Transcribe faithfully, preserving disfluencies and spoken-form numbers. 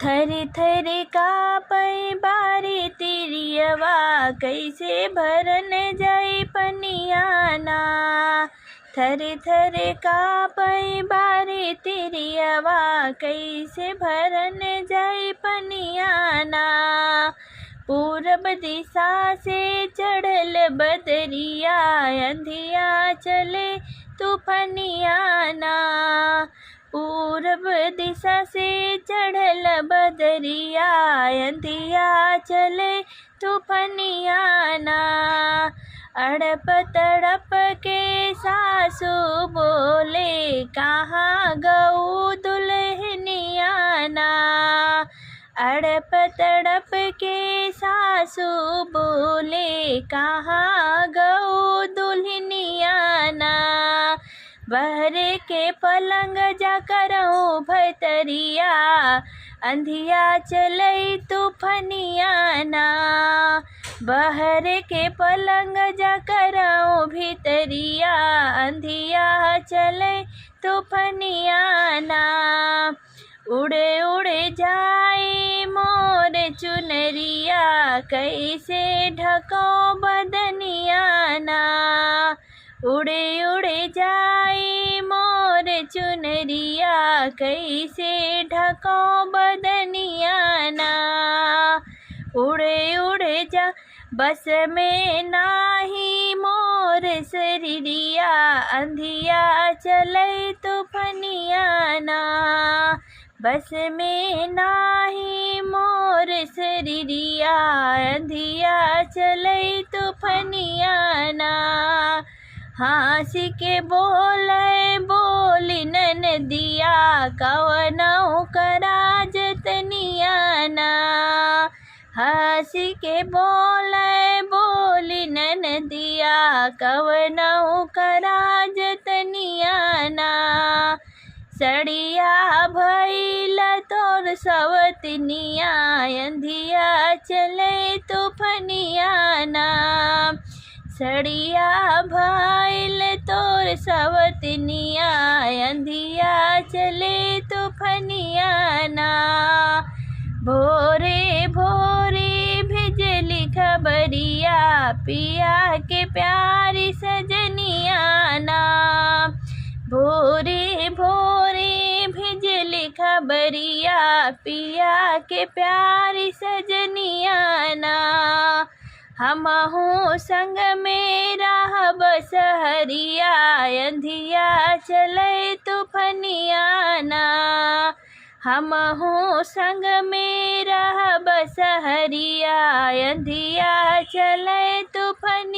थर थर कापै बारी तिरियवा, कैसे भरन जाई पनियाना। थर थर कापै बारी तिरियवा, कैसे भरन जाई पनियाना। पूरब दिशा से चढ़ल बदरिया, अंधिया चले तूफनियाना। पूरब दिशा से चढ़ल बदरिया, अंधिया चले तूफनियाना। अड़प तड़प के सासू बोले, कहाँ गऊ दुल्हनियाना। अड़प तड़प के सासू बोले, कहाँ गऊ दुल्हनियाना। बहरे के पलंग जा करहु भतरिया, अंधिया चलई तूफनियाना। बहरे के पलंग जा करहु भितरिया, अंधिया चलई तूफनियाना। उड़े उड़े जाई मोर चुनरिया, कैसे ढको बदनियाना। उड़े उड़े जाई मोर चुनरिया, कैसे ढको बदनियाना। उड़े उड़े जा बस में नाही मोर शरीरिया, अंधिया चलई तूफनियाना। बस में नाही मोर शरीरिया, अंधिया चलई तूफनियाना। हँसी के बोले बोली ननदिया, कवनौ करा जतनियाना। हँसी के बोले बोली ननदिया, कवनौ करा जतनियाना। सड़िया भइल तोर सवतनिया, अंधिया चले तूफनियाना। सड़िया भइल तोर सवतनिया, अंधिया चले तूफनियाना। भोरे भोरे भेजली खबरिया, पिया के प्यारी सजनियाना। भोरे भोरे भेजली खबरिया, पिया के प्यारी सजनियाना। हमहू संग में रहब सहरिया, अंधिया चले तूफनियाना। हमहू संग में रहब सहरिया, अंधिया चले तूफनियाना।